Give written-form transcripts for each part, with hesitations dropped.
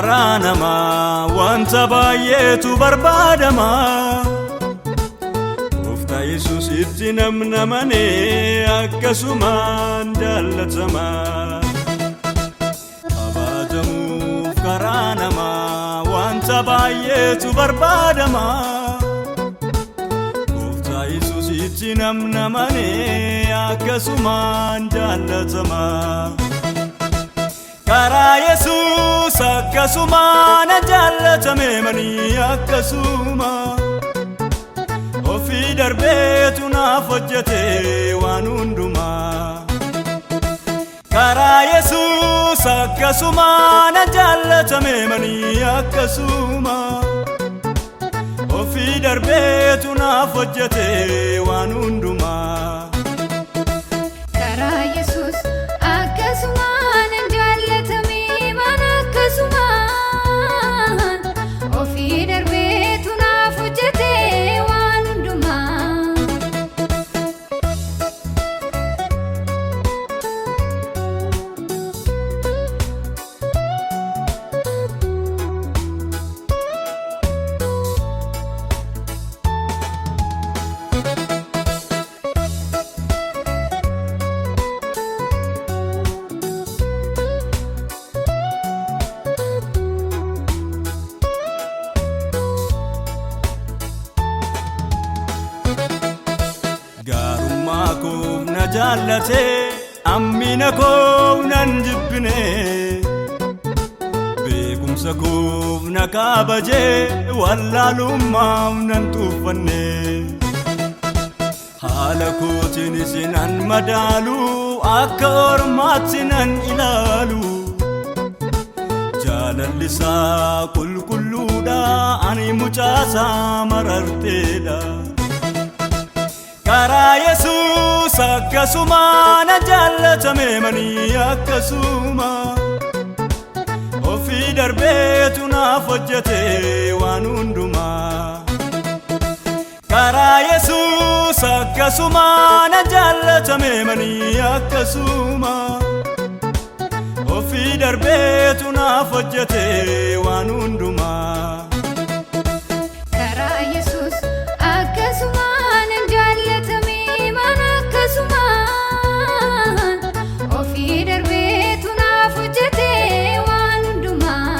Karaa namaa wanta baay'eetu barbaadama. Gooftaa Yesuusitti namnamanii akkasumaan jaallatama. Kabajamuuf karaa namaa wanta baay'eetu barbaadama. Gooftaa Yesuusitti namnamanii akkasumaan jaallatama. Karaa Yesuus akkasumaan jaallatame manii akkasuma. Ofii darbeetu naaf hojjete waan hundumaa. Karaa Yesuus akkasumaan jaallatame manii akkasuma. Ofii darbeetu naaf hojjete waan hundumaa. Karaa Yesuus akkasumaan jaallatame maan akkasumaan ofii darbeetu naaf hojjete waan hundumaa. Gaarummaa koof na jaallate, ammina koof nan jibbine. Beekumsa koof na kabaje, wallaalummaaf nan tuffanne. Haala kootiinis nan madaalu, akka ormaatti nan ilaalu. Jaalalli isaa qulqulluudha, ani mucaasaa mararteedha. Karaa Yesuus akkasumaan jaallatame manii akkasuma. Ofii darbeetu naaf hojjete waan hundumaa. Karaa Yesuus akkasumaan jaallatame manii akkasuma. Ofii darbeetu naaf hojjete waan hundumaa. Karaa Yesuus akkasumaan jaallatame maan akkasumaan ofii darbeetu naaf hojjete waan hundumaa.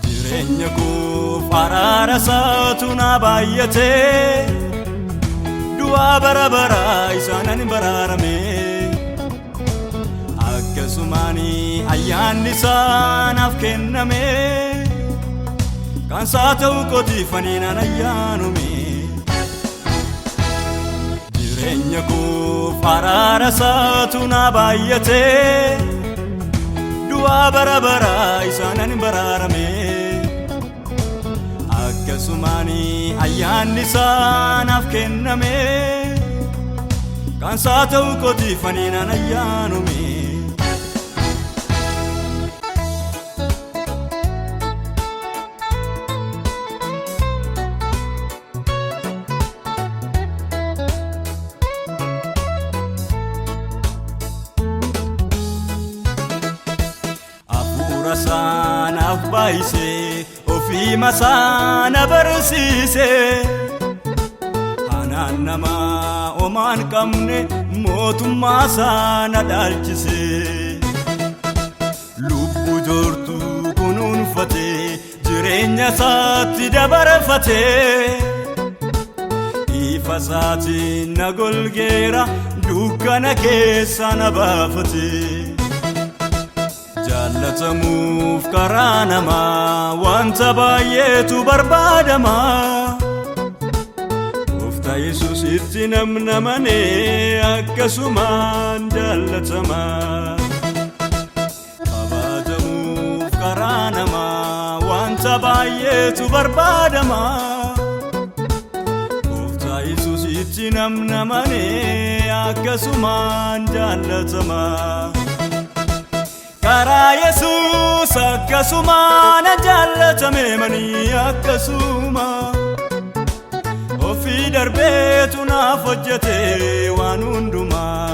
Jireenya koof araara isaatu na baay'ate, du'aa bara baraa isaanan baraarame. Akkasumaan ayyaanni isaa naaf kenname, kan isaa ta'uu kootiif ani nan ayyaanume. Jireenya koof araara isaatu na baay'ate, du'aa bara baraa isaanan baraarame. Akkasumaan ayyaanni isaa naaf kenname, kan isaa ta'uu kootiif ani nan ayyaanume. Hafuura isaa naaf baay'isee, ofiima isaa na barsiise. Anaan nama homaan qabne mootummaa isaa na dhaalchise. Lubbuu joortuu kunuunfate, jireenya isaatti dabarfate. Ifa isaatiin na golgeera, dukkana keessa na baafate. Jaallatamuuf karaa namaa wanta baay'eetu barbaadama. Gooftaa Yesuusitti namnamanii akkasumaan jaallatama. Kabajamuuf karaa namaa wanta baay'eetu barbaadama. Gooftaa Yesuusitti namnamanii akkasumaan jaallatama. Karaa Yesuus akkasumaan. Akkasuma na jaallatame manii akkasuma. Ofii darbeetu naaf hojjete waan hundumaa.